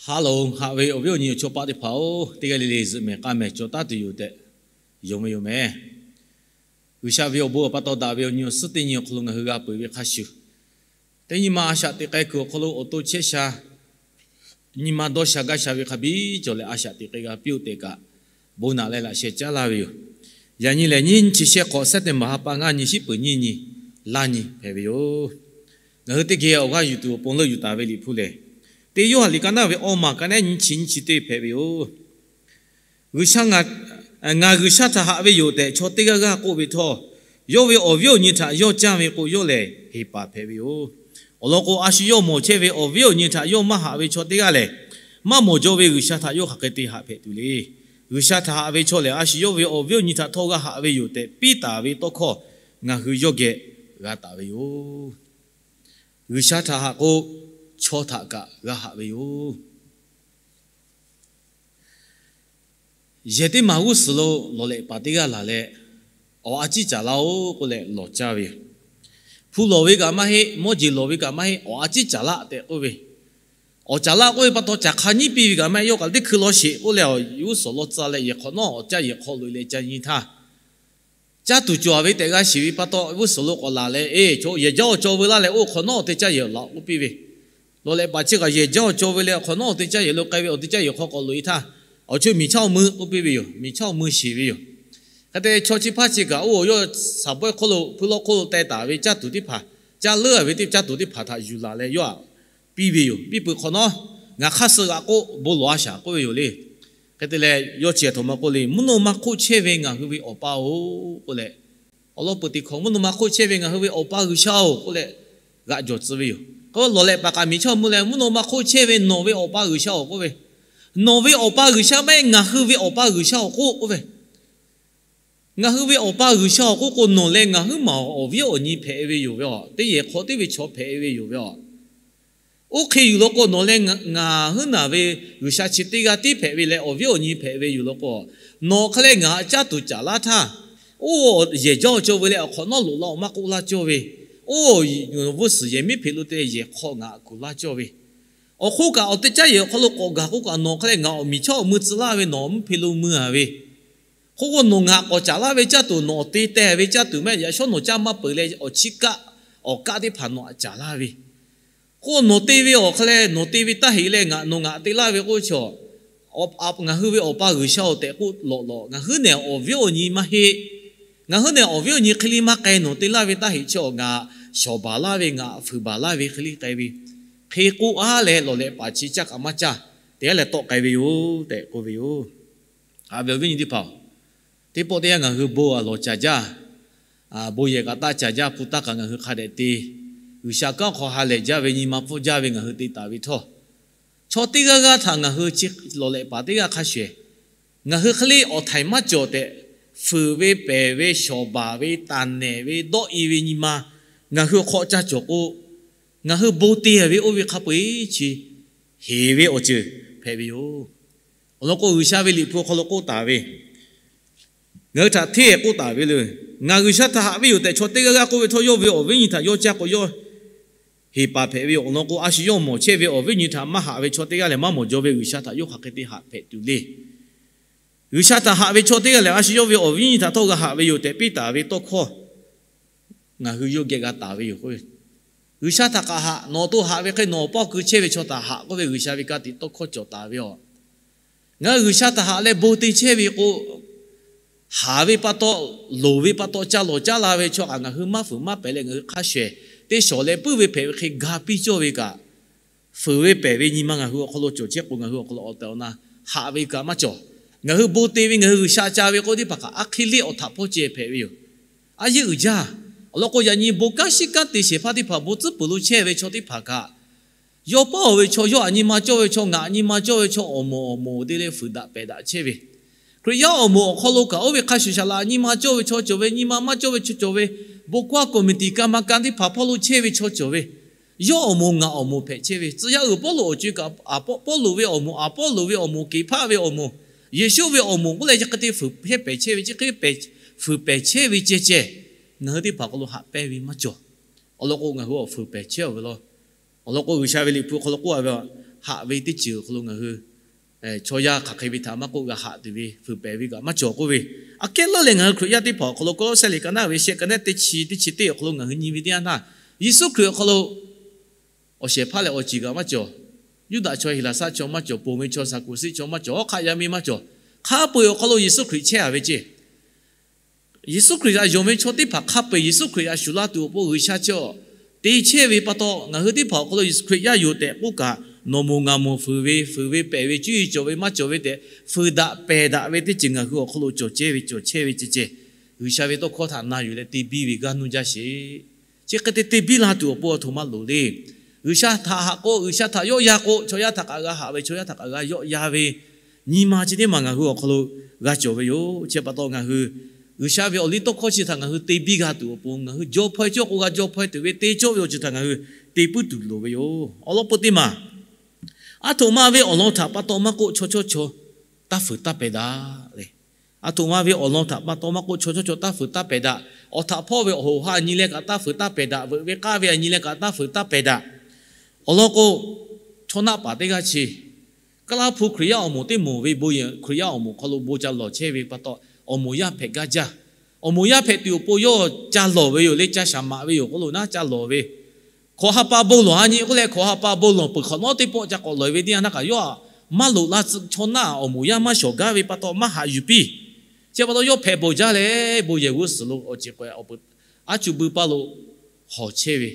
Ha loˬ, haꞈ ve awˬ viˉ awˬ nyi awˬ chawˇ paˆ teˇ hpaˍ-oˬ, teˇ g'aˇ le le zuhꞈ mehˍ k'aˇ mehˍ cawˬ taˉ tuˬ yoˬ tehꞈ yonˍ ve yoˬ meh. G'uiˬsha ve awˬ bon awˬ pa taw daꞈ ve awˬ nyi awˬ suhˉ teˇ nyi awˬ hk'aw lo ngaˬ hui g'a peuˬ ve hk'a shuˍ, teˇ nyi ma a shaꞈ teꞈ k'ai kuiˬ awˬ hk'aw lo awˬ to chehˇ sha nyi ma dawˇ sha gaˇ sha ve hk'a biˇ cawˬ leh, a shaꞈ teꞈ k'ai g'a piˇ-oˆ tehꞈ kaꞈ, bon naꞈ leh laꞈ sheh caˉ laˇ ve yoˬ. Yaꞈ nyi lehˬ, nyiˇ chi shehˆ hk'awꞈ September ha pa ngaˇ nyi, shiˉ peuˍ nyiˇ nyi, laˇ nyi hpehꞈ ve yoˬ. Ngaˬ hui teˇ geh awˬ g'aˇ yuˬ tuˬ awˬ pon leuˆ yuˬ taˍ ve Liꞈ hpu lehˬ, teˇ Yoˇhanˬ liꞈ ka naˇ ve awˇ maˬ ka nehˉ nyiˇ chi nyiˇ chi teˇ hpehꞈ ve yoˬ. G'uiˬsha, ngaˬ G'uiˬsha htaꞈ haꞈ ve yoˬ tehꞈ chaw teˇ g'aˇ g'aˇ k'oˆ ve htawˇ, yawˇ ve awˬ viˉ awˬ nyi htaꞈ yawˇ canˇ ve k'o, yawˇ lehˬ heˍ paˍ hpehꞈ ve yoˬ. Awˬ lawn k'o, a shu yawˇ mawˬ chehˇ ve awˬ viˉ awˬ nyi htaꞈ yawˇ maˇ haꞈ ve chaw teˇ g'aˇ lehˬ, maˇ mawˬ jaw ve G'uiˬsha htaꞈ yawˇ hk'aˬ hk'e te haꞈ hpehꞈ tuˬ le. G'uiˬsha htaꞈ haꞈ ve chaw lehˬ, a shu yawˇ ve awˬ viˉ awˬ nyi htaꞈ htawˇ g'a haꞈ ve yoˬ tehꞈ piˇ taˍ ve tawˇ hkawˇ ngaˬ hui yawˇ geh g'a taˍ ve yoˬ. G'uiˬsha htaꞈ haꞈ k'o, chaw htaꞈ kaꞈ g'a haꞈ ve yoˬ. Yehˬ teˇ maˬ g'uˇ suhˍ lo lawˬ lehꞈ paˍ teˇ g'aˇ laˬ leh, awˬ a ciˉ caˍ laˇ-oˆ k'oˆ leh lawˬ caˇ ve yoˬ. Hpu lawˬ ve kaꞈ maˇ heˆ, mawˇ jeˬ lawˬ ve kaꞈ maˇ heˆ, awˬ a ciˉ caˍ laˇ tehꞈ k'oˆ ve. Awˬ caˍ laˇ k'oˆ ve pa taw, caˬ hk'a nyiˉ piˇ ve kaꞈ maˇ heˆ, yawˇ kaꞈ teˇ hkui law sheˍ k'oˆ leh, g'uˇ suhˍ law tcuh leh yehˬ hk'awꞈ nawˉ awˬ caˇ yehˬ hk'aw loꞈ leh ca nyi htaˇ, caˇ tuˬ cawˬ ve tehꞈ g'a shiˍ ve pa taw, g'uˇ suhˍ lo k'awꞈ laˬ leh, Eˬ, chaw yehˬ jaˇ awˬ cawˬ ve laˇ leh, oˇ hk'awꞈ nawˉ awˬ te caˇ yehˬ laˬ k'oˆ piˇ ve. Lawˬ lehꞈ paˍ chi kaꞈ yehˬ jaˇ awˬ cawˬ ve leh, hk'awꞈ nawˉ awˬ te caˇ yehˬ lo k'ai ve, awˬ te caˇ yehˬ hk'aw k'awꞈ loꞈ-e htaˇ, awˬ chawˇ miˬ chaˇ awˬ mui k'oˆ piˇ ve yoˬ. Miˬ chaˇ awˬ mui shiˍ ve yoˬ. Hk'e te chaw chi hpaˇ chi kaꞈ, oˇ yawˇ shaˍ bawehˇ hk'oˆ lo, hpuiˇ lawˇ hk'oˆ lo teh taˍ ve caˇ tuˬ teˇ hpaˍ, caˇ leuˉ ve teˇ caˇ tuˬ teˇ hpaˍ htaꞈ yuˬ laˬ leh yawˇ htaꞈ piˇ ve yoˬ. Piˇ peuˬ hk'awꞈ nawˉ, ngaˬ hk'aˇ suh g'aꞈ k'oˆ bon lawˬ-a shaˍ k'oˆ ve yoˬ le. Hk'e te leh, yawˇ chi htaꞈ ma k'oˆ le, Mvuhˇ naw ma hk'oˆ chehˇ ve ngaˬ hui ve Awˬ pa-oˬ k'oˆ leh, awˬ lawn peuˬ teˇ hkawˇ, Mvuhˇ naw ma hk'oˆ chehˇ ve ngaˬ hui ve Awˬ pa G'uiˬsha-oˬ k'oˆ leh g'aꞈ jawˬ tcuh ve yoˬ. K'o, lawˬ lehꞈ paˍ kaꞈ miˬ chaˇ awˬ mui leh, Mvuhˇ naw ma hk'oˆ chehˇ ve nawˬ ve Awˬ pa G'uiˬsha-oˬ k'oˆ ve, nawˬ ve Awˬ pa G'uiˬsha maˇ heˆ, ngaˬ hui ve Awˬ pa G'uiˬsha-oˬ k'oˆ k'oˆ ve. Ngaˬ hui ve Awˬ pa G'uiˬsha-oˬ k'oˆ k'o, nawˬ leh ngaˬ huiˉ maˬ awˬ viˉ awˬ nyi hpehꞈ ve yoˬ ve aˬ, teˇ yehˬ hk'aw teˇ ve chaw hpehꞈ ve yoˬ ve aˬ. Oˇ hk'e yuˬ law k'o, nawˬ leh ngaˬ huiˉ naˬ ve G'uiˬsha chi teˇ g'aˇ tiˉ hpehꞈ ve leh awˬ viˉ awˬ nyi hpehꞈ ve yoˬ law k'o, nawˬ hk'e leh ngaˬ caˇ tuˬ caˍ laˇ htaˇ, oˇ yehˬ jaˇ awˬ cawˬ ve leh awˬ hk'awꞈ nawˉ loꞈ la awˬ maˇ k'oˆ laˇ cawˇ ve, oˇ g'uˇ suhˍ yehˬ miˉ hpeꞈ lo te yehˬ hk'aw ngaˬ kuˬ laˇ cawˇ ve, awˬ hk'oˆ kaꞈ awˬ te caˇ yehˬ awˬ hk'aw lo k'awꞈ gaˬ k'oˆ kaꞈ, nawˬ hk'e leh ngaˬ awˬ miˬ chaˇ awˬ mui tcuh laˇ ve nawˬ awˬ mvuhˇ hpeꞈ lo mui-a ve, k'oˆ k'o, nawˬ ngaˬ k'awꞈ caˍ laˇ ve caˇ tuˬ, nawˬ awˬ te teh ve caˇ tuˬ maˇ heˆ, yaꞈ shawˉ nawˬ caˇ maˇ peuˬ leh awˬ chiˇ kaˆ awˬ kaˆ teˇ hpaˍ nawˬ htaꞈ caˍ laˇ ve, k'o nawˬ te ve awˬ hk'e leh nawˬ te ve taˇ heꞈ leh ngaˬ nawˬ ngaˬ te laˇ ve k'oˆ ve chaw, ngaˬ hui ve Awˬ pa G'uiˬsha-oˬ tehꞈ k'oˆ lawꞈ lawꞈ, ngaˬ huiˉ nehˬ awˬ viˉ awˬ nyi maˇ heˆ. Ngaˬ huiˉ nehˬ awˬ viˉ awˬ nyi hk'e le maˇ k'ai, nawˬ te laˇ ve taˇ heꞈ chi awˬ ngaˬ shawˍ baˬ laˇ ve, ngaˬ fuiˍ baˬ laˇ ve hk'e le k'ai ve, hk'e k'oˆ-a leh lawˬ lehꞈ paˍ chi caˇ kaꞈ maˇ caˇ, te-a leh tawˆ k'ai ve yoˬ tehꞈ k'oˆ ve yoˬ. Haꞈ ve awˬ viˉ nyi teˇ hpaˍ-oˬ, teˇ pawˆ teˇ yanˇ ngaˬ hui bon a lawˬ caˍ jaˇ, bon yehˬ kaꞈ taˇ caˍ jaˇ, hpu taˇ kaꞈ ngaˬ hui hk'a dehꞈ te, G'uiˬsha kanˉ hk'aw ha lehˬ jaˇ ve, nyi ma pfuhˇ jaˇ ve ngaˬ hui te taˍ ve htawˇ, chaw teˇ g'aˇ g'aˇ htaꞈ ngaˬ hui chi lawˬ lehꞈ paˍ teˇ g'aˇ hk'a shuˍ, ngaˬ hui hk'e le awˬ htaiˍ maˇ cawˬ tehꞈ, fuiˍ ve pehˬ ve shawˍ baˬ ve taˍ nehˬ ve dawˆ-e ve nyi ma ngaˬ hui awˬ hk'aw caˇ cawˬ k'o, ngaˬ hui bon te ve oˇ ve hk'a peu-eˬ chi heˍ ve awˬ ceuˬ hpehꞈ ve yoˬ. Awˬ lawn k'o, G'uiˬsha ve Liꞈ hpu awˬ hk'aw lo k'oˆ taˍ ve, ngaˬ hui htaꞈ hteˇ k'oˆ taˍ ve le. Ngaˬ G'uiˬsha htaꞈ haꞈ ve yoˬ tehꞈ chaw teˇ g'aˇ g'aˇ k'oˆ ve htawˇ, yawˇ ve awˬ viˉ nyi htaꞈ yawˇ caˇ k'o, yawˇ heˍ paˍ hpehꞈ ve yoˬ. Awˬ lawn k'o, a shu yawˇ mawˬ chehˇ ve awˬ viˉ nyi htaꞈ maˇ haꞈ ve chaw teˇ g'aˇ lehˬ, maˇ mawˬ jaw ve G'uiˬsha htaꞈ yawˇ hk'aˬ hk'e te haꞈ hpehꞈ tuˬ le. G'uiˬsha htaꞈ haꞈ ve chaw teˇ g'aˇ lehˬ, a shu yawˇ ve awˬ viˉ nyi htaꞈ htawˇ g'a haꞈ ve yoˬ tehꞈ piˇ taˍ ve tawˇ hkawˇ ngaˬ hui yawˇ geh g'a taˍ ve yoˬ k'o, G'uiˬsha htaꞈ kaꞈ haꞈ, nawˬ awˬ to haꞈ ve hk'e nawˬ awˬ paˇ awˬ kui chehˇ ve chaw htaꞈ haꞈ k'oˆ ve G'uiˬsha ve ka tiꞈ tawˇ hkawˇ cawˬ taˍ ve aˬ. Ngaˬ hui G'uiˬsha htaꞈ haꞈ leh bon te chehˇ ve k'o, haˍ ve pa taw, loˍ ve pa taw ca lawˬ caˉ la ve chaw kaꞈ ngaˬ hui maˇ fuiˍ maˇ pehˬ leh ngaˬ hui hk'a shuˍ te shawˍ leh puiˉ ve hpehꞈ ve hk'e ga piˇ cawˇ ve kaꞈ, fuiˍ ve pehˬ ve nyi ma ngaˬ hui awˬ hk'aw lo cawˬ chehˇ k'o, ngaˬ hui awˬ hk'aw lo awˬ tehˬ awˬ na haꞈ ve kaꞈ maˇ cawˬ. Ngaˬ hui bon te ve ngaˬ hui G'uiˬsha ca ve k'oˆ teˇ hpaˍ kaꞈ, aˉ hk'e le awˬ htaꞈ hpawˇ ceh hpehꞈ ve yoˬ. A yeˇ uiˍ jaˇ. Awˬ lawn k'o, yaꞈ nyi bon kanˉ shiˉ kanˉ te shehˍ hpaˇ teˇ hpaˍ, bon tcuhˉ peuˬ lo chehˇ ve chaw teˇ hpaˍ kaꞈ, yawˇ paˉ-oˬ ve chaw, yawˇ htaꞈ nyi ma cawˇ ve chaw, ngaˬ htaꞈ nyi ma cawˇ ve chaw, awˬ moˍ awˬ moˍ te leh fuiˍ daꞈ pehˬ daꞈ chehˇ ve, Hkriꞈ yaˇ awˬ moˍ awˬ hk'aw lo kaꞈ oˇ ve hk'a shuˍ shaˍ laꞈ nyi ma cawˇ ve chaw cawˬ ve, nyi ma maˇ cawˇ ve chaw cawˬ ve, bon kaˇ committee กรรมการ teˇ hpaˍ hpawˇ lo chehˇ ve chaw cawˬ ve, yawˇ awˬ moˍ ngaˬ awˬ moˍ hpehꞈ chehˇ ve, tcuh yaˇ uiˍ Pawˇluꞈ awˬ co-e kaꞈ, Pawˇluꞈ ve awˬ moˍ, Aˍpawˇluꞈ ve awˬ moˍ, Keˍhpaˆ ve awˬ moˍ, Yeˍsuˆ ve awˬ moˍ k'oˆ leh chi hk'e te fuiˍ hpehˇ pehˬ chehˇ ve, chi hk'e fuiˍ pehˬ chehˇ ve ceh ceh, ngaˬ hui teˇ hpaˍ hk'aw lo haꞈ pehnˇ ve maˇ cawˬ. Awˬ lawn k'o, ngaˬ hui awˬ fuiˍ pehˬ chehˇ-oˬ ve law. Awˬ lawn k'o, G'uiˬsha ve Liꞈ hpu hk'aw lo k'oˆ-a ve, haꞈ ve teˇ ceuˬ awˬ hk'aw lo ngaˬ hui chaw yaˇ hk'aˬ hk'e ve htaꞈ maˇ k'oˆ, g'a haꞈ tuˬ ve fuiˍ pehˍ ve kaꞈ maˇ cawˬ k'oˆ ve. Aꞈ kehˉ leuˉ leh ngaˬ hui Hkriꞈ yaˇ teˇ hpaˍ awˬ hk'aw lo Kawˇlawˇsehˇ liꞈ ka naˉ ve shehˆ ka naˉ teˇ chi, teˇ chi teˇ awˬ hk'aw lo ngaˬ hui nyi ve teˇ yanˇ htaˇ, Yeˍsuˆ Hkriꞈ awˬ hk'aw lo awˬ shehˍ hpaˇ leh awˬ ciˍ kaꞈ maˇ cawˬ. Yuˇdaꞈ chaw, Heˍlaˍsaˆ chaw maˇ cawˬ, ponˬ ve chaw, Saˍkuˍsiˆ chaw maˇ cawˬ, hawˉ hk'aˆ yaˇ miˇ maˇ cawˬ. Hk'a peu-eˬ awˬ hk'aw lo Yeˍsuˆ Hkriꞈ chehˇ a ve ceˇ. Yeˍsuˆ Hkriꞈ htaꞈ yonˍ ve chaw teˇ hpaˍ hk'a peu-eˬ Yeˍsuˆ Hkriꞈ htaꞈ shuˍ laˇ tuˬ awˬ pon G'uiˬsha chi te chehˇ ve pa taw, ngaˬ hui teˇ hpaˍ awˬ hk'aw lo Yeˍsuˆ Hkriꞈ yaˇ yoˬ tehꞈ k'oˆ kaꞈ, nawˬ moˍ ngaˬ moˍ fuiˍ ve, fuiˍ ve pehˍ ve, cuˇ yiˍ cawˬ ve maˇ cawˬ ve tehꞈ fuiˍ daꞈ pehˬ daꞈ ve teˇ ceuˬ ngaˬ hui awˬ hk'aw lo cawˬ chehˇ ve, cawˬ chehˇ ve ceh ceh, G'uiˬsha ve tawˇ hkawˇ htaꞈ na yuˬ leh te biˇ ve g'aˇ nuˇ jaˇ sheˍ. Chi hk'e te te biˇ la tuˬ awˬ pon aˬ htoꞈ ma loˍ le. G'uiˬsha htaꞈ haꞈ k'o, G'uiˬsha htaꞈ yawˆ yan k'o, chaw yaˇ htaꞈ kaꞈ g'a haꞈ ve, chaw yaˇ htaꞈ kaꞈ g'a yawˆ yan ve nyi ma chi teˇ maˬ ngaˬ hui awˬ hk'aw lo g'a cawˬ ve yoˬ. Chi pa taw ngaˬ hui G'uiˬsha ve awˬ liˇ tawˇ hkawˇ chi htaꞈ ngaˬ hui te biˇ g'a tuˬ awˬ pon, ngaˬ hui jaw hpaw-e cawˇ k'o g'a jaw hpaw-e tuˬ ve, te cawˇ ve awˬ ceuˬ htaꞈ ngaˬ hui te puiˉ tuˬ loˍ ve yoˬ. Awˬ lawn peu teˇ maˬ aˬ htoꞈ ma ve awˬ lawn htaꞈ pa taw maˇ k'oˆ, chaw chawˇ chaw taˇ fuiˍ taˇ pehˍ daꞈ le. Aˬ htoꞈ ma ve awˬ lawn htaꞈ pa taw maˇ k'oˆ, chaw chawˇ chaw taˇ fuiˍ taˇ pehˍ daꞈ. Awˬ htaꞈ hpawˇ ve awˬ hoꞈ ha nyi leh kaꞈ taˇ fuiˍ taˇ pehˍ daꞈ. Veuꞈ ve k'aˇ ve a nyi leh kaꞈ taˇ fuiˍ taˇ pehˍ daꞈ. Awˬ lawn k'o, chaw naˆ paˍ teˇ g'aˇ chi Kaˉ laˇ hpu Hkriꞈ yaˇ awˬ moˍ teˇ moˍ ve bon yehˬ, Hkriꞈ yaˇ awˬ moˍ hk'aw lo bon ca lawˬ chehˇ ve pa taw, awˬ moˍ yaˇ hpehꞈ gaˇ jaˇ. Awˬ moˍ yaˇ hpehꞈ tuˬ awˬ pon yawˇ ca lawˬ ve yoˬ le, ca shaˍ maꞈ ve yoˬ k'oˆ lo naˉ ca lawˬ ve. Hkawꞈ ha pa bon lawˬ ha nyi k'oˆ leh, hkawꞈ ha pa bon lawˬ peuˬ hk'awꞈ nawˉ teˇ pawˆ ca k'awꞈ lawˬ ve teˇ yanˇ htaˇ kaꞈ yawˇ a maˇ loꞈ la tcuh, chaw naˆ awˬ moˍ yaˇ maˇ shawˍ gaˇ ve pa taw maˇ haꞈ yuˬ piˇ. Chi pa taw yawˇ hpehꞈ bawˬ jaˇ leh, bon yehˬ g'uˇ suhˍ lo awˬ ceˬ k'awꞈ awˬ peuˬ aˉ cuˇ buiˇ paˇ lo hawˬ chehˇ ve,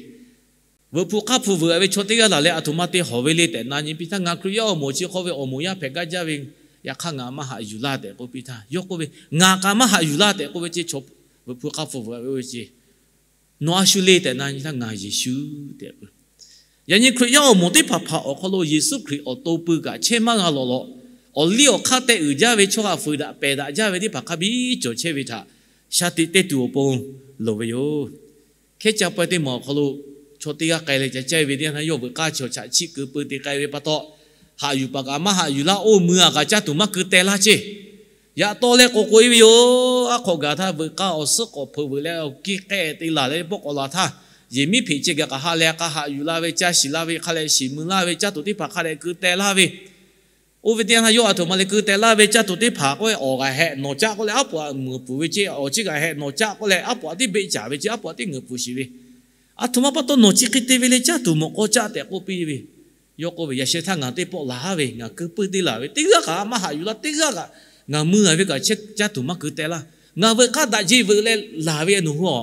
veuꞈ hpu hk'aˇ hpu veuꞈ ve chaw teˇ g'aˇ laˬ leh, aˬ htoꞈ ma te hawˬ ve le tehꞈ na nyi piˇ htaˇ, ngaˬ Hkriꞈ yaˇ awˬ moˍ chi hk'aw ve awˬ moˍ yaˇ hpehꞈ gaˇ jaˇ ve, yaꞈ hk'aˇ ngaˬ maˇ haꞈ yuˬ laˇ tehꞈ k'oˆ piˇ htaˇ, yawˇ k'oˆ ve, ngaˬ kaꞈ maˇ haꞈ yuˬ laˇ tehꞈ k'oˆ ve ceˇ. Chaw veuꞈ hpu hk'aˇ hpu veuꞈ ve oˇ ve ceˇ, nawˬ a shu le tehꞈ na nyi htaˇ, ngaˬ Yeˍsuˆ tehꞈ k'oˆ. Yaꞈ nyi Hkriꞈ yaˇ awˬ moˍ teˇ hpaˍ hpaˍ awˬ hk'aw lo Yeˍsuˆ Hkriꞈ awˬ to pui kaꞈ chehˇ maˇ g'a lawꞈ lawꞈ, awˬ liˇ awˬ hk'aˇ tehꞈ uiˍ jaˇ ve chaw htaꞈ fuiˍ daꞈ pehˬ daꞈ jaˇ ve teˇ hpaˍ hk'a biˇ cawˬ chehˇ ve htaꞈ shaˍ tiꞈ te tuˬ awˬ pon loˍ ve yoˬ. Hkehˉ caˇ pawehˇ teˇ maˬ awˬ hk'aw lo chaw teˇ g'aˇ k'ai leh ca caˇ ve teˇ yanˇ htaˇ, yawˇ veuꞈ k'aˇ chi awˬ chaꞈ chiˆ keu peu te k'ai ve pa taw, haꞈ yuˬ paˍ kaꞈ maˇ haꞈ yuˬ laˇ, oˇ mui a kaꞈ caˇ tuˬ maˇ keu teh laˇ ceˇ. Yaꞈ taw leh k'awꞈ k'oꞈ e ve yoˬ. Aˉ hk'awꞈ gaˬ htaˇ veuꞈ k'aˇ awˬ suhˉ k'awꞈ hpeuꞈ veuꞈ leh awˬ kiˇ k'ehˆ te laˬ leh pawˆ k'awꞈ laˬ htaˇ, yehˬ miˉ hpeꞈ ceh gaˬ k'aꞈ ha leh k'a haꞈ yuˬ la ve, ca shiˍ la ve, hk'a leh shiˍ mui laˇ ve, caˇ tuˬ teˇ hpaˍ hk'a leh keu teh laˇ ve, oˇ ve teˇ yanˇ htaˇ yawˇ aˬ htoꞈ ma leh keu teh laˇ ve, caˇ tuˬ teˇ hpaˍ k'oˆ ve awˬ g'aꞈ hehꞈ nawˬ caˆ k'oˆ leh aˉ poꞈ aꞈ muiˍ pfuhˍ ve ceˇ, awˬ chi g'aꞈ hehꞈ nawˬ caˆ k'oˆ leh aˉ poꞈ aꞈ tiˉ beˆ caˍ ve ceˇ, aˉ poꞈ aꞈ tiˉ ngeuˍ pfuhˍ sheˍ ve, aˬ htoꞈ ma pa taw nawˬ chi hk'e te ve le, caˇ tuˬ mawꞈ k'aw caˆ tehꞈ k'oˆ piˇ ve. Yawˇ k'oˆ ve, yaꞈ sheh htaˇ ngaˬ teˇ pawˆ laˬ ve, ngaˬ keu puiˇ teˇ laˬ ve, teˇ g'aˇ kaꞈ maˇ haꞈ yuˬ laˇ, teˇ g'aˇ kaꞈ ngaˬ mui a ve kaꞈ chehˇ caˇ tuˬ maˇ keu teh laˇ. Ngaˬ veuꞈ k'aˇ daꞈ jeˇ veuꞈ leh laˬ ve, nawˬ hui a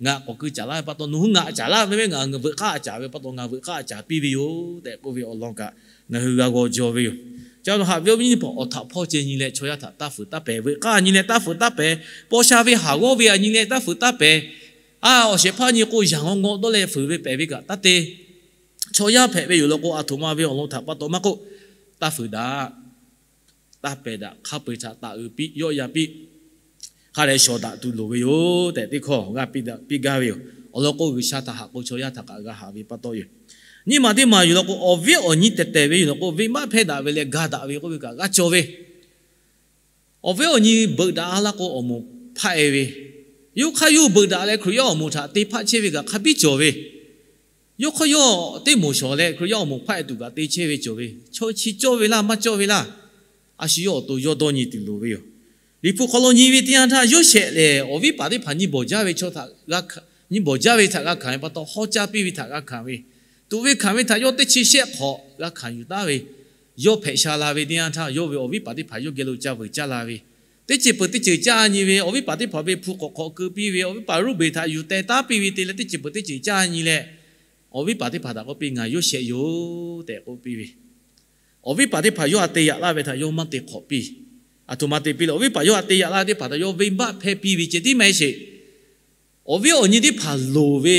ngaˬ k'awꞈ keu caˍ laˇ ve pa taw, nawˬ hui ngaˬ caˍ laˇ ve, ngaˬ veuꞈ k'aˇ a caˍ ve pa taw ngaˬ veuꞈ k'aˇ a caˍ piˇ ve yoˬ tehꞈ k'oˆ ve awˬ lawn kaꞈ ngaˬ hui g'a g'aw jaw ve yoˬ. Ca lo haꞈ ve awˬ viˉ awˬ nyi hpaˍ, awˬ htaꞈ hpawˇ ceh nyi leh chaw yaˇ htaꞈ taˇ fuiˍ taˇ pehˍ, veuꞈ k'aˇ nyi leh taˇ fuiˍ taˇ pehˍ, paw sha ve haˍ g'awˇ ve a nyi leh taˇ fuiˍ taˇ pehˍ, a awˬ shehˍ hpaˇ nyi k'o, yaꞈ ngaw ngaw dawˇ leh fuiˍ ve pehˍ ve kaꞈ taˇ te. Chaw yaˇ hpehꞈ ve yoˬ law k'o, aˬ htoꞈ ma ve awˬ lawn htaꞈ pa taw maˇ k'oˆ, taˇ fuiˍ daꞈ, taˇ pehˍ daꞈ, hk'a peu-eˬ htaꞈ taˍ uiˍ piˇ, yawˆ yan piˇ, hk'a dehꞈ shawˍ daꞈ tuˬ loˍ ve yoˬ tehꞈ teˇ hkawˇ g'a piˇ daꞈ piˇ gaˇ ve yoˬ. Awˬ lawn k'o, G'uiˬsha htaꞈ haꞈ k'o chaw yaˇ htaꞈ kaꞈ g'a haꞈ ve pa taw yoˬ. Nyiˇ maˬ teˇ maˬ yoˬ law k'o, awˬ viˉ awˬ nyi tehˬ tehˬ ve yoˬ law k'o, venˇbaˆ hpehˇ daꞈ ve leh ga daꞈ ve k'oˆ ve kaꞈ g'a cawˬ ve. Awˬ viˉ awˬ nyi beuꞈ daꞈ a laˇ k'o, awˬ moˍ hpaˆ-e ve, yawˇ hk'aˇ yawˇ beuꞈ daꞈ leh Hkriꞈ yaˇ awˬ moˍ htaꞈ te hpaˆ chehˇ ve kaꞈ hk'a biˇ cawˬ ve. Yawˇ hk'aˇ yawˇ teˇ moˍ shawˍ leh Hkriꞈ yaˇ awˬ moˍ hpaˆ-e tuˬ kaꞈ te chehˇ ve cawˬ ve. Chaw chi cawˇ ve laˇ maˇ cawˇ ve laˇ, a shu yawˇ awˬ to yawˇ dawˇ nyi tuˬ loˍ ve yoˬ. Liꞈ hpu hk'aw lo nyi ve teˇ yanˇ htaˇ, Yoˇsehꞈ lehˬ awˬ viˉ paˍ teˇ hpaˍ nyi bawˬ jaˇ ve chaw htaꞈ g'a hkanˍ, nyi bawˬ jaˇ ve htaꞈ g'a hkanˍ ve pa taw, hawˉ caˇ piˇ ve htaꞈ g'a hkanˍ ve, tuꞈ ve hkanˍ ve htaꞈ yawˇ teˇ chi shehˆ hk'awꞈ g'a hkanˍ yuˬ taˉ ve, yawˇ hpehꞈ sha la ve teˇ yanˇ htaˇ, yawˇ ve awˬ viˉ paˍ teˇ hpaˍ yawˇ geh lo ca vuiˬ caˇ la ve, teˇ ceuˬ peuˬ teˇ ceuˬ caˇ nyi ve, awˬ viˉ paˍ teˇ hpaˍ ve hpu k'awꞈ hk'awꞈ keu piˇ ve, awˬ viˉ paˍ Roˉbeˍ htaꞈ yuˬ teh taˉ piˇ ve te leh, teˇ ceuˬ peuˬ teˇ ceuˬ caˇ nyi leh, awˬ viˉ paˍ teˇ hpaˍ htaꞈ k'oˆ piˇ, Ngaˬ Yoˇsehꞈ yoˬ tehꞈ k'oˆ piˇ ve. Awˬ viˉ paˍ teˇ hpaˍ yawˇ htaꞈ te yaꞈ laˇ ve htaꞈ yawˇ maˇ te hk'awꞈ piˇ. Aˬ htoꞈ ma te piˇ leh, awˬ viˉ paˍ yawˇ htaꞈ te yaꞈ laˇ ve teˇ hpaˍ htaꞈ yawˇ venˇbaˆ hpehˇ piˇ ve ceh tiˉ maˇ heˆ sheˍ. Awˬ viˉ awˬ nyi teˇ hpaˍ loˍ ve,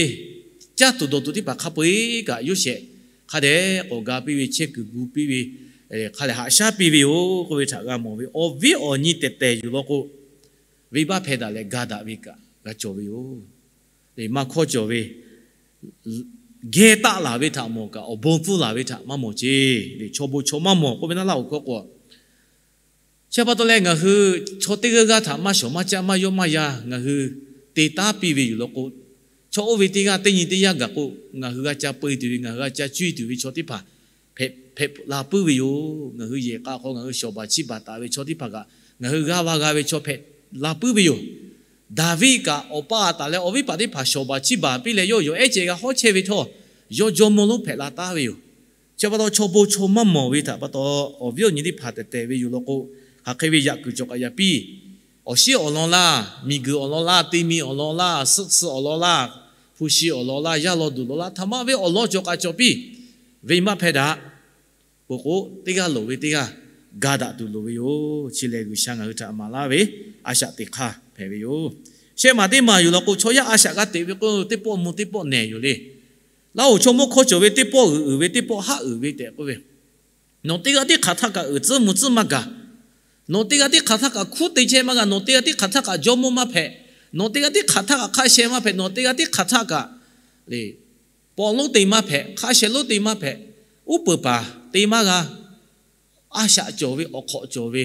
caˇ tuˬ dawˬ tuˬ teˇ hpaˍ hk'a peu-eˬ kaꞈ Yoˇsehꞈ hk'a dehꞈ k'awꞈ ga piˇ ve, chehˇ kuiˬ gu piˇ ve, hk'a lehˬ haꞈ shaˉ piˇ ve yoˬ k'oˆ ve htaꞈ g'a mawˬ ve. Awˬ viˉ awˬ nyi tehˬ tehˬ yoˬ law k'o, venˇbaˆ hpehˇ daꞈ leh ga daꞈ ve kaꞈ g'a cawˬ ve yoˬ. Maˇ hkawˇ cawˬ ve, geh taˆ laˬ ve htaꞈ mawˬ kaꞈ, awˬ bon pfuhˇ laˬ ve htaꞈ maˇ mawˬ ceˇ. Chaw bon chaw maˇ mawˬ k'oˆ ve naˉ laˇ awˬ hkawˇ k'o, chi pa taw leh ngaˬ hui chaw teˇ g'aˇ g'aˇ htaꞈ maˇ shawˍ maˇ caˆ maˇ yawˆ maˇ yan ngaˬ hui te taˉ piˇ ve yoˬ law k'o, chaw oˇ ve teˇ g'aˇ teˇ nyi teˇ yanˇ gaˬ k'o, ngaˬ hui g'a ca peu-e tuˬ ve, ngaˬ hui g'a ca cuˇ-e tuˬ ve chaw teˇ hpaˍ hpehꞈ la puiˉ ve yoˬ. Ngaˬ hui yehˬ k'a hk'aw ngaˬ hui shawˍ baˬ chiˇ baˬ taˍ ve chaw teˇ hpaˍ kaꞈ ngaˬ hui g'aˇ va g'a ve chaw hpehꞈ la puiˉ ve yoˬ. Daˍviˆ kaꞈ awˬ pa a taˍ leh awˬ viˉ paˍ teˇ hpaˍ shawˍ baˬ chiˇ baˬ piˇ leh yawˇ yawˬ ehˉ ceh g'a hawˉ chehˇ ve htawˇ, yawˇ jawˇmawˇ lonˉ hpehꞈ la taˍ ve yoˬ. Chi pa taw chaw bon chaw maˇ mawˬ ve htaꞈ pa taw, awˬ viˉ awˬ nyi teˇ hpaˍ tehˬ tehˬ ve yoˬ law k'o, hk'aˬ hk'e ve yaꞈ kuiˬ cawˬ k'aꞈ yaꞈ piˇ. Awˬ shiˉ awˬ lawn laˇ, miˬguiˬ awˬ lawn laˇ, te mi awˬ lawn laˇ, suhˆ suhˆ awˬ lawn laˇ, hpu shi awˬ lawn laˇ, yaˇ law duˬ lawn laˇ, htaꞈ ma ve awˬ lawn cawˬ k'aꞈ cawˬ piˇ ve maˇ hpehˇ daꞈ. Peuˬ k'o, teˇ g'aˇ loˍ ve teˇ g'aˇ ga daꞈ tuˬ loˍ ve yoˬ. Chi lehˬ G'uiˬsha ngaˬ hui htaꞈ maˍ laˇ ve a shaꞈ teꞈ hk'aˇ hpehꞈ ve yoˬ. Shehˆ maˬ teˇ maˬ yoˬ law k'o, chaw yaˇ a shaꞈ g'a teꞈ ve k'o, teˇ pawˆ mvuh teˇ pawˆ nehˬ yoˬ le. Laˇ oˬ chaw mawˇ hkawˇ cawˬ ve teˇ pawˆ g'euꞈ uiˍ ve teˇ pawˆ haˉ uiˍ ve tehꞈ k'oˆ ve, nawˬ teˇ g'aˇ teˇ hk'aˬ htaˇ kaꞈ uiˍ tcuhˉ mvuh tcuhˉ maˇ gaˬ. Nawˬ teˇ g'aˇ teˇ hk'aˬ htaˇ kaꞈ hkunˉ te chehˇ maˇ g'a. Nawˬ teˇ g'aˇ teˇ hk'aˬ htaˇ kaꞈ jawˇmawˇ maˇ hpehꞈ. Nawˬ teˇ g'aˇ teˇ hk'aˬ htaˇ kaꞈ hk'a sheh maˇ hpehꞈ. Nawˬ teˇ g'aˇ teˇ hk'aˬ htaˇ kaꞈ le, paw lonˉ te maˇ hpehꞈ, hk'a sheh lonˉ te maˇ hpehꞈ. Uˉ peunˍ paˍ te maˇ g'a. A shaꞈ cawˬ ve, awˬ hk'awꞈ cawˬ ve,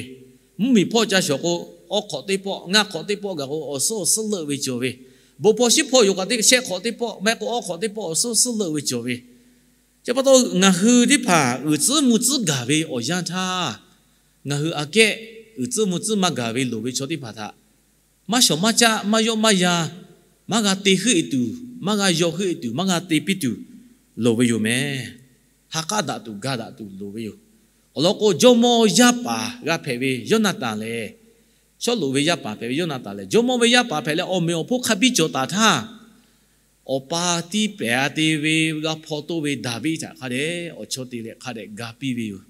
mvuhˇmiˬ hpawˇ ca shawˍ k'o, awˬ hk'awꞈ teˇ pawˆ, ngaˇ hk'awꞈ teˇ pawˆ gaˬ k'o, awˬ suhˉ awˬ suhˉ leuˆ ve cawˬ ve, bon hpawˇ shiˉ hpawˇ yoˬ k'aꞈ teˇ shehˆ hk'awꞈ teˇ pawˆ, maˇ heˆ k'o awˬ hk'awꞈ teˇ pawˆ awˬ suhˉ awˬ suhˉ leuˆ ve cawˬ ve. Chi pa taw ngaˬ hui teˇ hpaˍ uiˍ tcuhˉ mvuh tcuhˉ gaˬ ve awˬ yanˇ htaˇ, ngaˬ hui aꞈ kehˉ uiˍ tcuhˉ mvuh tcuhˉ maˇ gaˬ ve loˍ ve chaw teˇ hpaˍ htaꞈ maˇ shawˍ maˇ caˆ, maˇ yawˆ maˇ yan, maˇ g'a te heuˆ e tuˬ, maˇ g'a yaw heuˆ e tuˬ, maˇ g'a te piˇ tuˬ loˍ ve yoˬ meh. Ha k'aˉ daꞈ tuˬ ga daꞈ tuˬ loˍ ve yoˬ. Awˬ lawn k'o, jawˇmawˇ yaˇ paˍ g'a hpehꞈ ve Yoˇnaˍtanˍ lehˬ, Sawˉluꞈ ve yaˇ paˍ hpehꞈ ve Yoˇnaˍtanˍ lehˬ, jawˇmawˇ ve yaˇ paˍ hpehꞈ leh awˬ meꞈ awˬ hponˇ hk'a biˇ cawˬ taˍ htaˇ, awˬ pa tiˇ pehˍ a te ve g'a hpaw toˇ ve Daˍviˆ htaꞈ hk'a dehꞈ awˬ chawˇ te leh hk'a dehꞈ ga piˇ ve yoˬ.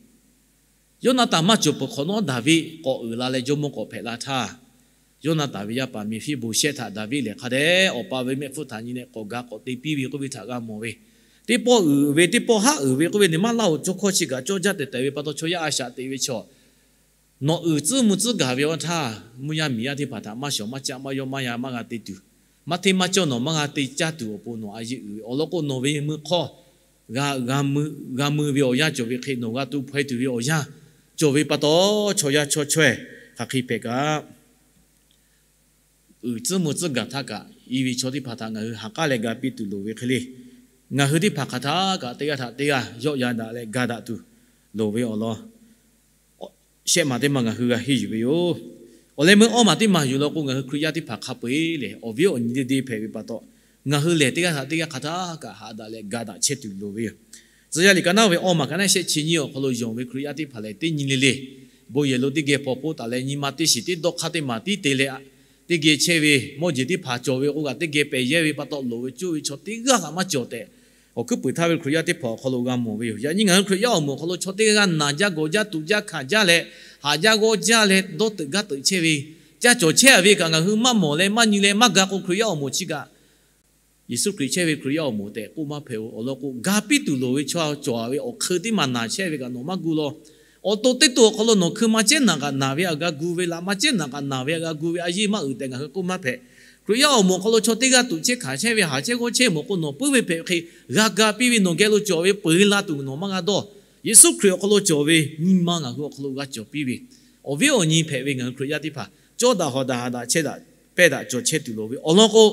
Yoˇnaˍtanˍ maˇ cawˬ peuˬ hk'awꞈ nawˉ, Daˍviˆ k'awꞈ uiˍ la leh jawˇmawˇ k'awꞈ hpehꞈ la htaˇ, Yoˇnaˍtanˍ ve yaˇ paˍ Meˍfiˆboˍshehˆ htaꞈ Daˍviˆ lehˬ hk'a dehꞈ awˬ pa ve mehˆ hpfuhˇ htaꞈ nyi leh k'awꞈ ga k'awꞈ te piˇ ve k'oˆ ve htaꞈ g'a mawˬ ve. Teˇ pawˆ uiˍ ve, teˇ pawˆ haˉ uiˍ ve k'oˆ ve, nawˬ maˇ laˇ oˬ, chaw hkawˇ chi kaꞈ cawˇ jaˇ tehˬ tehˬ ve pa taw chaw yaˇ a shaꞈ teꞈ ve chaw nawˬ uiˍ tcuhˉ mvuh tcuhˉ gaˬ ve awˬ htaˇ, mvuhˇ yaˇ miˬ yaˇ teˇ hpaˍ htaꞈ maˇ shawˍ maˇ caˆ, maˇ yawˆ maˇ yan, maˇ g'a te tuˬ, maˇ hteˇ maˇ cawˇ nawˬ maˇ g'a te caˇ tuˬ awˬ pon nawˬ a yeˇ uiˍ ve awˬ lawn k'o, nawˬ ve mui hk'awˇ g'a mui ve awˬ yanˇ cawˬ ve hk'e, nawˬ g'a tu hpaw e tuˬ ve awˬ yanˇ cawˬ ve pa taw, chaw yaˇ chaw chaweh hk'aˬ hk'e hpehꞈ kaꞈ, uiˍ tcuhˉ mvuh tcuhˉ gaˬ htaˇ kaꞈ, i ve chaw teˇ hpaˍ htaꞈ ngaˬ hui ha k'aˉ leh ga piˇ tuˬ loˍ ve hk'e le. Ngaˬ hui teˇ hpaˍ hk'aˬ htaˇ kaꞈ teˇ g'aˇ htaꞈ teˇ g'aˇ yawˆ yan daꞈ leh ga daꞈ tuˬ loˍ ve awˬ lawn shehˆ maˬ teˇ maˬ ngaˬ hui g'a henˇ yuˬ ve yoˬ. Awˬ leh meuˇ awˇ maˬ teˇ maˬ yoˬ law k'o, ngaˬ hui Hkriꞈ yaˇ teˇ hpaˍ hk'a peu eˬ lehˬ, awˬ viˉ awˬ nyi deˇ deˇ hpehꞈ ve pa taw, ngaˬ hui lehˬ teˇ g'aˇ htaꞈ teˇ g'aˇ hk'aˬ htaˇ kaꞈ haꞈ daꞈ leh ga daꞈ chehˇ tuˬ loˍ ve yoˬ. Tcuh yaˇ liꞈ ka naˉ ve awˇ maˬ ka naˉ shehˆ chi nyiˇ awˬ hk'aw lo yonˍ ve Hkriꞈ yaˇ teˇ hpaˍ lehˬ, teˇ nyi le le bon yehˬ lo teˇ geh paw poˆ taˍ leh, nyi ma teˇ shiˍ teˇ dawˇ hk'aˇ teˇ maˬ tiˉ te leh, teˇ geh chehˇ ve mawˇ jeˬ teˇ hpaˍ cawˬ ve k'o kaꞈ, teˇ geh pehˬ yehˇ ve pa taw, loˍ ve coˇ ve chaw teˇ g'aˇ kaꞈ maˇ cawˬ tehꞈ, awˬ hkuiˉ puiˍ htaˇ ve Hkriꞈ yaˇ teˇ hpaˍ awˬ hk'aw lo g'a mawˬ ve yoˬ. Yaꞈ nyi ngaˬ hui Hkriꞈ yaˇ awˬ moˍ awˬ hk'aw lo chaw teˇ g'aˇ g'aˇ naˬ jaˇ gawˬ jaˇ tuꞈ jaˇ hkanˍ jaˇ leh, haꞈ jaˇ g'awˇ jaˇ leh, dawˇ teuꞈ gaˇ teuꞈ chehˇ ve, caˇ cawˬ chehˇ a ve kaꞈ ngaˬ hui maˇ mawˬ leh maˇ nyi leh maˇ ga k'o, Hkriꞈ yaˇ awˬ moˍ chi kaꞈ Yeˍsuˆ Hkriꞈ chehˇ ve Hkriꞈ yaˇ awˬ moˍ tehꞈ k'oˆ maˇ hpehꞈ-oˬ. Awˬ lawn k'o, ga piˇ tuˬ loˍ ve chaw cawˬ ve awˬ hk'eun teˇ maˬ naˬ chehˇ ve kaꞈ nawˬ maˇ gu law. Awˬ to teˇ to awˬ hk'aw lo nawˬ hkui ma cehˉ naˬ kaꞈ naˬ ve htaꞈ g'a gu ve, laꞈ ma cehˉ naˬ kaꞈ naˬ ve htaꞈ g'a gu ve a yeˇ maˇ uiˍ tehꞈ ngaˬ hui k'oˆ maˇ hpehꞈ. Hkriꞈ yaˇ awˬ moˍ awˬ hk'aw lo chaw teˇ g'aˇ tuꞈ chehˇ hkanˍ chehˇ ve, haꞈ chehˇ g'awˇ chehˇ mawˬ k'o, nawˬ puiˉ ve hpehꞈ ve hk'e g'a ga piˇ ve, nawˬ geh lo cawˬ ve peu eˬ la tuˬ nawˬ maˇ g'a dawˇ. Yeˍsuˆ Hkriꞈ awˬ hk'aw lo cawˬ ve nyi ma ngaˬ hui awˬ hk'aw lo g'a cawˬ piˇ ve, awˬ viˉ awˬ nyi hpehꞈ ve ngaˬ hui Hkriꞈ yaˇ teˇ hpaˍ cawˇ daꞈ hawꞈ daꞈ haꞈ daꞈ chehˇ daꞈ pehˇ daꞈ cawˬ chehˇ tuˬ loˍ ve awˬ lawn k'o,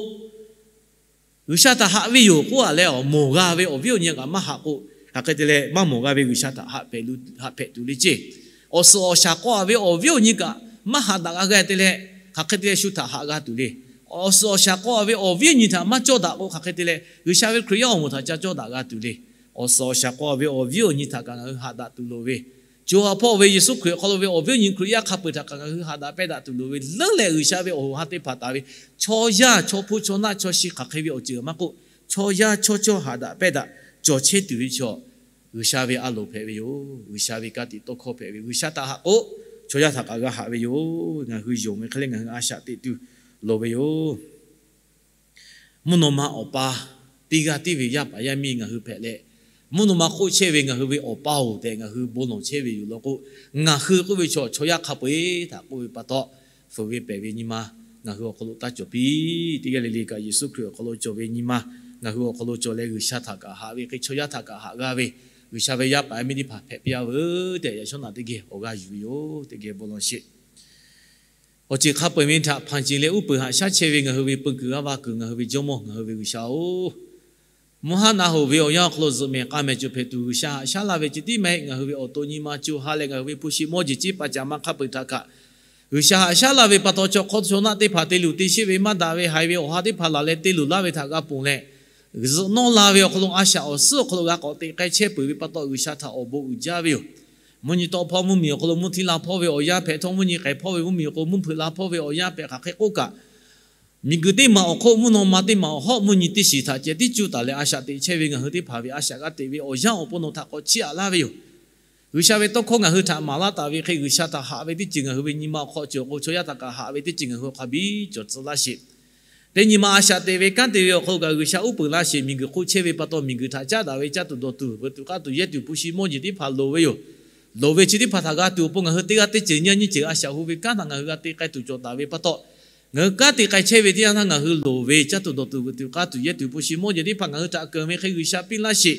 G'uiˬsha htaꞈ haꞈ ve yoˬ k'oˆ a leh, awˬ mawˬ g'a ve awˬ viˉ awˬ nyi kaꞈ maˇ haꞈ k'o, hk'aˬ hk'e te leh maˇ mawˬ g'a ve G'uiˬsha htaꞈ haꞈ hpehꞈ tuˬ le ceˇ. Awˬ suhˍ awˬ shaˍ k'aw a ve awˬ viˉ awˬ nyi kaꞈ maˇ haꞈ daꞈ g'a g'a te leh, hk'aˬ hk'e te leh shu htaꞈ haꞈ g'a tuˬ le. Awˬ suhˍ awˬ shaˍ k'aw a ve awˬ viˉ awˬ nyi htaꞈ maˇ cawˇ daꞈ k'o, hk'aˬ hk'e te leh G'uiˬsha ve Hkriꞈ yaˇ awˬ moˍ htaꞈ ca cawˇ daꞈ g'a tuˬ le. Awˬ suhˍ awˬ shaˍ k'aw a ve awˬ viˉ awˬ nyi htaꞈ kaꞈ ngaˬ hui haꞈ daꞈ tuˬ loˍ ve, co ha hpawˇ ve Yeˍsuˆ Hkriꞈ awˬ hk'aw lo ve awˬ viˉ awˬ nyi Hkriꞈ yaˇ hk'a peu eˬ htaꞈ kaꞈ ngaˬ hui haꞈ daꞈ pehˇ daꞈ tuˬ loˍ ve leuˉ leh, G'uiˬsha ve awˬ hoꞈ ha teˇ hpaˍ taˍ ve chaw yaˇ chaw hpu chaw naˆ chaw shi hk'aˬ hk'e ve awˬ ceuˬ maˇ k'oˆ, chaw yaˇ chaw cawˇ haꞈ daꞈ pehˇ daꞈ cawˬ chehˇ tuˬ ve chaw, G'uiˬsha ve a loˍ hpehꞈ ve yoˬ. G'uiˬsha ve ka tiꞈ tawˇ hkawˇ hpehꞈ ve, G'uiˬsha htaꞈ haꞈ k'o, chaw yaˇ htaꞈ kaꞈ g'a haꞈ ve yoˬ. Ngaˬ hui yonˍ ve hk'e leh ngaˬ hui a shaꞈ teꞈ tuˬ loˍ ve yoˬ. Mvuhˇ naw ma awˬ pa teˇ g'aˇ tiˉ ve yaˇ paˍ yaˇ miˇ ngaˬ hui hpehꞈ leh, mvuhˇ naw ma hk'oˆ chehˇ ve ngaˬ hui ve awˬ pa-oˬ tehꞈ ngaˬ hui bon lawˬ chehˇ ve yoˬ law k'o, ngaˬ hui k'oˆ ve chaw, chaw yaˇ hk'a peu eˬ htaꞈ k'oˆ ve pa taw, fuiˍ ve pehˬ ve nyi ma ngaˬ hui awˬ hk'aw lo taˇ cawˬ piˇ. Teˇ g'aˇ le le kaꞈ Yeˍsuˆ Hkriꞈ awˬ hk'aw lo cawˬ ve nyi ma ngaˬ hui awˬ hk'aw lo cawˬ leh, G'uiˬsha htaꞈ kaꞈ haꞈ ve hk'e, chaw yaˇ htaꞈ kaꞈ haꞈ g'a ve, G'uiˬsha ve yaˇ paˍ yaˇ miˇ teˇ hpaˍ hpehꞈ piˇ a veuˬ tehꞈ yaꞈ shawˉ naꞈ teˇ geh awˬ g'aˇ yuˬ ve yoˬ. Teˇ geh bon lawˬ sheˍ. Awˬ ceuˬ hk'a peu eˬ ve htaꞈ hpanˍ ceˬ leh uˉ peunˍ haꞈ shaˉ chehˇ ve ngaˬ hui ve peu kuiˬ g'aˇ va kuiˬ, ngaˬ hui ve Jawˇmawˇ, ngaˬ hui ve G'uiˬsha-oˬ, Mvuhˇ haˉ naˆ hoꞈ ve awˬ yanˇ awˬ hk'aw lo zuhꞈ mehˍ k'a mehˍ cawˬ hpehꞈ tuˬ, G'uiˬsha haꞈ shaˉ laˇ ve ceh tiˉ maˇ heˆ. Ngaˬ hui ve awˬ to nyi ma co ha leh ngaˬ hui ve hpu shi mawˇ jeˬ ceˇ paˍ caꞈ ma hk'a peu-eˬ htaꞈ kaꞈ, G'uiˬsha haꞈ shaˉ laˇ ve pa taw, chaw hk'awˇ chaw naˆ teˇ hpaˍ te luˬ te sheˆ ve maˇ daꞈ ve haiˬ ve awˬ ha teˇ hpaˍ laˬ leh te luˬ laˇ ve htaꞈ g'a ponˬ leh, zuhꞈ nawˇ la ve awˬ hk'aw lo a shaꞈ awˬ suhˉ awˬ hk'aw lo g'a k'awꞈ teꞈ k'ai chehˇ peuˬ ve pa taw, G'uiˬsha htaꞈ awˬ bon uiˍ jaˇ ve yoˬ. Mvuhˇ nyi tawˆ hpawˇ mvuhˇmiˬ awˬ hk'aw lo mvuhˇ htiˇ la hpawˇ ve awˬ yanˇ hpehꞈ, htawˇ mvuhˇ nyi k'ehˬ hpawˇ ve mvuhˇmiˬ awˬ hk'aw lo mvuhˇ hpeuꞈ la hpawˇ ve awˬ yanˇ hpehꞈ hk'aˬ hk'e k'oˆ kaꞈ, miˬguiˬ teˇ maˬ awˬ hk'oˆ mvuhˇ naw ma teˇ maˬ awˬ hawˉ mvuhˇ nyi teˇ shiˍ htaꞈ ceh tiˉ cuˇ taˍ leh a shaꞈ teꞈ chehˇ ve ngaˬ hui teˇ hpaˍ ve a shaꞈ g'a teꞈ ve awˬ yanˇ awˬ pon nawˬ htaꞈ k'awꞈ chiˇ aꞈ laˇ ve yoˬ. G'uiˬsha ve tawˇ hkawˇ ngaˬ hui htaꞈ maˍ laˇ taˍ ve hk'e, G'uiˬsha htaꞈ haꞈ ve teˇ ceuˬ ngaˬ hui ve nyi ma awˬ hk'aw cawˬ k'o, chaw yaˇ htaꞈ kaꞈ haꞈ ve teˇ ceuˬ ngaˬ hui hk'a biˇ cawˬ tcuh laˇ sheˍ. Teˇ nyi ma a shaꞈ teꞈ ve kanˉ te ve awˬ hk'aw lo kaꞈ G'uiˬsha uˉ peunˍ laˇ sheˍ. Miˬguiˬ hk'oˆ chehˇ ve pa taw, miˬguiˬ htaꞈ caˉ daꞈ ve caˇ tuˬ dawˬ tuˬ, veuꞈ tuˬ k'aˇ tuˬ yehˇ tuˬ hpu shi mawˇ jeˬ teˇ hpaˍ loˍ ve yoˬ. Loˍ ve chi teˇ hpaˍ htaꞈ g'a tuˬ awˬ pon ngaˬ hui teˇ g'aˇ teˇ ceuˬ nyiˇ nyiˇ ceuˬ a shaꞈ hu ve kanˉ htaꞈ ngaˬ hui g'a te k'ai tuˬ cawˬ taˍ ve pa taw, ngaˬ hui kanˉ te k'ai chehˇ ve teˇ yanˇ htaˇ ngaˬ hui loˍ ve caˇ tuˬ dawˬ tuˬ, veuꞈ tuˬ k'aˇ tuˬ yehˇ tuˬ hpu shi mawˇ jeˬ teˇ hpaˍ ngaˬ hui htaꞈ keunˍ ve hk'e G'uiˬsha piˇ laˇ sheˍ.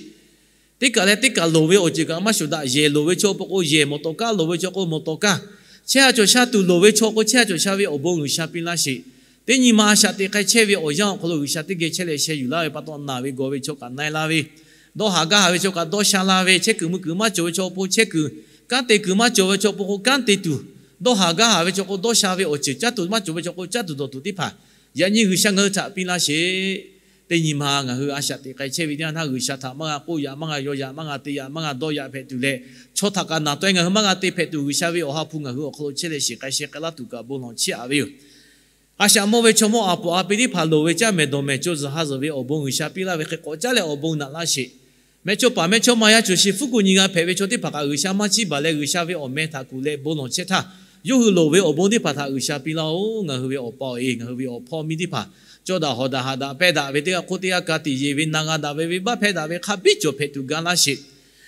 Teˇ kaˬ leh teˇ kaˬ loˍ ve awˬ ceuˬ kaꞈ maˇ shuˍ daꞈ. Yehˬ loˍ ve chaw k'o yehˬ mawˬ tawˍ kaˇ, loˍ ve chaw k'o mawˬ tawˍ kaˇ, chehˇ sha cawˬ sha tuˬ loˍ ve chaw k'o chehˇ sha cawˬ sha ve awˬ bon G'uiˬsha piˇ laˇ sheˍ. Teˇ nyi ma a shaꞈ teꞈ k'ai chehˇ ve awˬ yanˇ awˬ hk'aw lo G'uiˬsha teˇ geh chehˇ leh sheh yuˬ laˇ ve pa taw, naˬ ve gawˬ ve chaw kaꞈ na-e la ve, dawˇ haˍ gaˇ haˍ ve chaw kaꞈ dawˇ sha la ve, chehˇ kuiˬ mui kuiˬ maˇ cawˬ ve chaw awˬ pon chehˇ kuiˬ, kanˉ te kuiˬ maˇ cawˬ ve chaw awˬ pon k'o kanˉ te tuˬ, dawˇ haˍ gaˇ haˍ ve chaw k'o dawˇ sha ve awˬ ceuˬ, caˇ tuˬ maˇ cawˬ ve chaw k'o caˇ tuˬ dawˬ tuˬ teˇ hpaˍ yaꞈ nyi G'uiˬsha ngaˬ hui htaꞈ piˇ laˇ sheˍ. Teˇ nyi ma ngaˬ hui a shaꞈ teꞈ k'ai chehˇ ve teˇ yanˇ htaˇ, G'uiˬsha htaꞈ maˇ g'a k'oˆ yaꞈ, maˇ g'a yaw yaꞈ, maˇ g'a te yaꞈ, maˇ g'a dawˇ yaꞈ hpehꞈ tuˬ leh, chaw htaꞈ kaꞈ naˬ taweh ngaˬ hui maˇ g'a te hpehꞈ tuˬ, G'uiˬsha ve awˬ ha hpu ngaˬ hui awˬ hk'aw lo chehˇ leh shiˍ k'ai sheh k'ai laˇ tuˬ kaꞈ bon lawˬ chiˇ aꞈ ve yoˬ. A shaꞈ mawˇ ve chaw mawˇ a poˍ a pi teˇ hpaˍ loˍ ve caˇ mehˍ dawˬ mehˍ co zuhˬ ha zuhˬ ve awˬ bon G'uiˬsha piˇ laˇ ve hk'e k'awꞈ caˉ leh awˬ bon naꞈ laˇ sheˍ. Mehˇchawˇ paˍ mehˇchawˇma yaˇ cawˬ sheˍ hpfuhˇ kuˬ nyi g'a hpehꞈ ve chaw teˇ hpaˍ kaꞈ G'uiˬsha maˇ chiˇ baˬ leh G'uiˬsha ve awˬ meh htaꞈ kuˬ leh bon lawˬ chehˇ htaˇ, yawˇ hui loˍ ve awˬ bon teˇ hpaˍ htaꞈ G'uiˬsha piˇ laˇ-oˬ. Ngaˬ hui ve awˬ pa awˬ e, ngaˬ hui ve awˬ hpawˇ miˇ teˇ hpaˍ cawˇ daꞈ hawˍ daꞈ haꞈ daꞈ pehˇ daꞈ ve teˇ g'aˇ hk'oˆ teˇ g'aˇ ka tiꞈ yeˬ ve na g'a daꞈ ve venˇbaˆ hpehˇ daꞈ ve hk'a biˇ cawˬ hpehꞈ tuˬ ga laˇ sheˍ.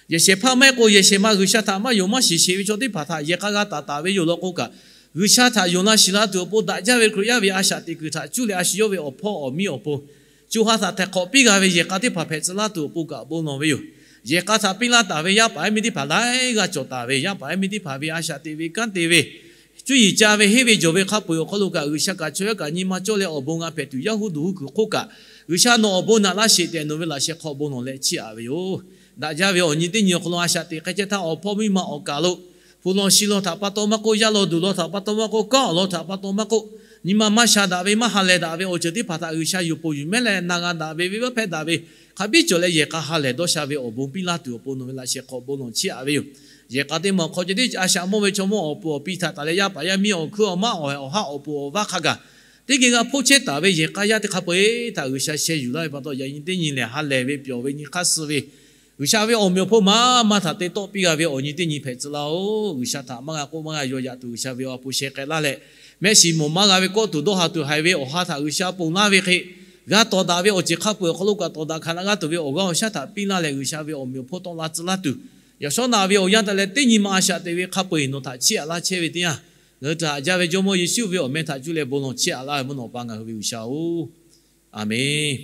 Yehˬ shehˍ hpaˇ maˇ heˆ k'o yehˬ shehˍ ma G'uiˬsha htaꞈ maˇ yonˍ maˇ shiˍ sheˍ ve chaw teˇ hpaˍ htaꞈ yehˬ k'a g'a taˍ taˍ ve yoˬ law k'o kaꞈ, G'uiˬsha htaꞈ yonˍ la shiˍ la tuˬ awˬ pon daꞈ jaˇ ve Hkriꞈ yaˇ ve a shaꞈ teꞈ kuiˬ htaꞈ cuˇ leh a shu yawˇ ve awˬ hpawˇ awˬ miˇ awˬ pon co ha htaꞈ htaiˍ hk'awꞈ piˇ g'a ve yehˬ k'a teˇ hpaˍ hpehꞈ tcuh laˇ tuˬ awˬ pon kaꞈ bon lawˬ ve yoˬ. Yehˬ k'a htaꞈ piˇ laˇ taˍ ve yaˇ paˍ yaˇ miˇ teˇ hpaˍ laiˉ g'aˇ cawˬ taˍ ve, yaˇ paˍ yaˇ miˇ teˇ hpaˍ ve a shaꞈ teꞈ ve kanˉ te ve, cuˇ yiˍ ca ve henˇ ve jawˬ ve hk'a peu-eˬ awˬ hk'aw lo kaꞈ G'uiˬsha kaꞈ chaw yaˇ kaꞈ nyi ma cawˇ leh awˬ bon g'a hpehꞈ tuˬ yaˇ huˉ duˬ huˉ kuiˬ hk'oˆ kaꞈ, G'uiˬsha nawˬ awˬ bon naꞈ laˇ sheˍ tehꞈ nawˬ ve laꞈ sheh hk'aw bon lawˬ leh chiˇ aꞈ ve yoˬ. Daꞈ jaˇ ve awˬ nyi teˇ nyi awˬ hk'aw lo a shaꞈ teꞈ k'ai chehˇ htaˇ, awˬ hpawˇ miˇ ma awˬ kaˬ lo hpu law shi law htaꞈ pa taw maˇ k'oˆ, yaˇ law duˬ law htaꞈ pa taw maˇ k'oˆ, kanˉ awˬ lawn htaꞈ pa taw maˇ k'oˆ, nyi ma maˇ sha daꞈ ve maˇ ha lehˬ daꞈ ve awˬ ceuˬ teˇ hpaˍ htaꞈ G'uiˬsha yuˬ poˬ yuˬ mehˉ leh na g'a daꞈ ve venˇbaˆ hpehˇ daꞈ ve hk'a biˇ cawˬ leh yehˬ k'a ha lehˬ dawˇ sha ve awˬ bon piˇ laˇ tuˬ awˬ pon nawˬ ve laꞈ sheh hk'aw bon lawˬ chiˇ aꞈ ve yoˬ. Yehˬ k'a teˇ maˬ awˬ hk'aw ceh tiˉ a shaꞈ mawˇ ve chaw mawˇ awˬ puˍ awˬ pi htaꞈ taˍ leh yaˇ paˍ yaˇ miˇ awˬ hkuiˉ awˬ maˉ awˬ hehˍ awˬ haˉ awˬ puˍ awˬ vaˇ hk'a gaˬ teˇ geh g'a hpoˇ chehˇ taˍ ve yehˬ k'a yaˇ teˇ hk'a peu-eˬ htaꞈ G'uiˬsha sheh yuˬ laˇ ve pa taw, yaꞈ nyi teˇ nyi lehˬ ha lehˬ ve pyawˬ ve nyi hk'aˇ suh ve G'uiˬsha ve awˬ meꞈ awˬ hponˇ maˇ maˇ htaꞈ te tawˆ piˇ g'a ve awˬ nyi teˇ nyi hpehꞈ tcuh laˇ-oˬ. G'uiˬsha htaꞈ maˇ g'a k'oˆ maˇ g'a yaw yaꞈ tuˬ G'uiˬsha ve awˬ ha hpu sheh k'ai laˇ leh, mehˆ shiˍ mawˬ maˇ g'a ve kawˆ tuˬ dawˇ haˍ tuˬ haiˬ ve awˬ ha htaꞈ G'uiˬsha ponˬ laˇ ve hk'e, g'a tawˍ daꞈ ve awˬ ceuˬ hk'a peu-eˬ awˬ hk'aw lo kaꞈ tawˍ daꞈ hkanˍ la g'a tuˬ ve awˬ g'aˇ awˬ shaˉ htaꞈ piˇ laˇ leh, G'uiˬsha ve awˬ meꞈ awˬ hponˇ tawˆ la tcuh laˇ tuˬ, yaꞈ shawˉ naꞈ ve awˬ yanˇ ta leh teˇ nyi ma a shaꞈ teꞈ ve hk'a peu-eˬ nawˬ htaꞈ chiˇ aꞈ laˇ chehˇ ve teˇ yanˇ, ngaˬ hui htaꞈ haꞈ jaˇ ve Jawˇmawˇ Yeˍsuˆ ve awˬ meh htaꞈ cuˇ leh bon lawˬ chiˇ aꞈ laˇ ve mvuhˇ naw pa ngaˬ hui ve G'uiˬsha-oˬ, Aˍmenˍ.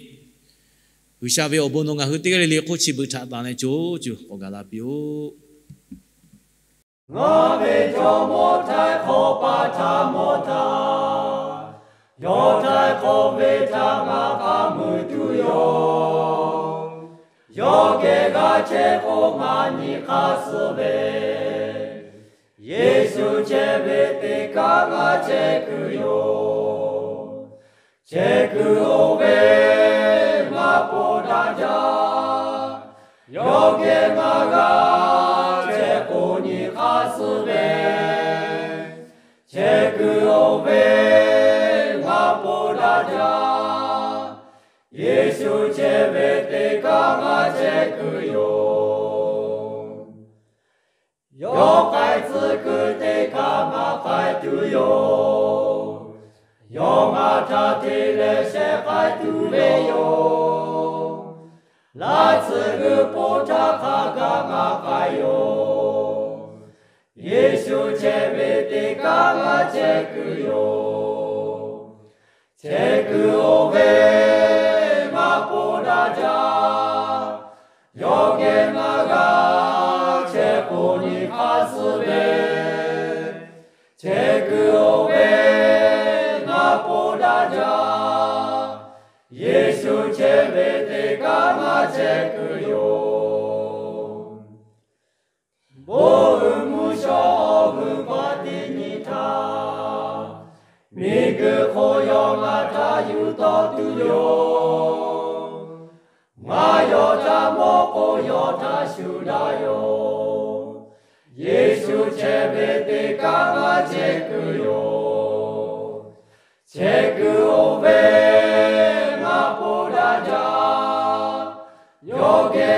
G'uiˬsha ve awˬ bon nawˬ ngaˬ hui teˇ g'aˇ le le hk'oˆ chi beuꞈ htaꞈ tanˬ leh co co k'awꞈ gaˬ la piˇ-oˆ. Ngaˬ ve Jawˇmawˇ htaiˍ hk'awꞈ pa htaꞈ mawˬ htaˇ, yawˇ htaiˍ hk'awꞈ ve htaꞈ ngaˬ k'a muiˬ tuˬ yoˬ. Yawˇ geh g'a chehˇ k'o ngaˬ nyi hk'aˇ suh ve, Yeˍsuˆ chehˇ ve teˇ kaꞈ ngaˬ chehˇ kuiˬ yoˬ. Chehˇ kuiˬ oˇ ve ngaˬ po daꞈ jaˇ. Yawˇ geh ngaˬ g'a chehˇ k'o nyi hk'aˇ suh ve, chehˇ kuiˬ oˇ ve ngaˬ po daꞈ jaˇ. Yeˍsuˆ chehˇ ve teˇ kaꞈ ngaˬ chehˇ kuiˬ yoˬ. Yawˇ k'ai tcuh kuiˬ teˇ hkaˇ ngaˬ k'ai tuˬ yoˬ. Yawˇ ngaˬ htaꞈ hteˇ leh shehˍ k'ai tuˬ ve yoˬ. Laˇ tsuhˇ g'uiˬ po htaˇ hk'a gaˬ ngaˬ k'ai yoˬ. Yeˍsuˆ chehˇ ve teˇ kaꞈ ngaˬ chehˇ kuiˬ yoˬ. Chehˇ kuiˬ oˇ ve ngaˬ po daꞈ jaˇ. Yawˇ geh ngaˬ g'a chehˇ k'o nyi hk'aˇ suh ve, chehˇ kuiˬ oˇ ve ngaˬ po daꞈ jaˇ. Yeˍsuˆ chehˇ ve teˇ kaꞈ ngaˬ chehˇ kuiˬ yoˬ. Bon uiˍ mvuhˇ shawˉ awˬ hui pa teˇ nyi htaˇ, miˬguiˬ hk'oˆ yawˇ ngaˬ htaꞈ yuˬ tawˆ tuˬ yoˬ. Ngaˬ yawˇ htaꞈ mawˇ k'o, yawˇ htaꞈ shuˍ daꞈ yoˬ. Yeˍsuˆ chehˇ ve teˇ kaꞈ ngaˬ chehˇ kuiˬ yoˬ. Chehˇ kuiˬ oˇ ve ngaˬ po daꞈ jaˇ. Yawˇ geh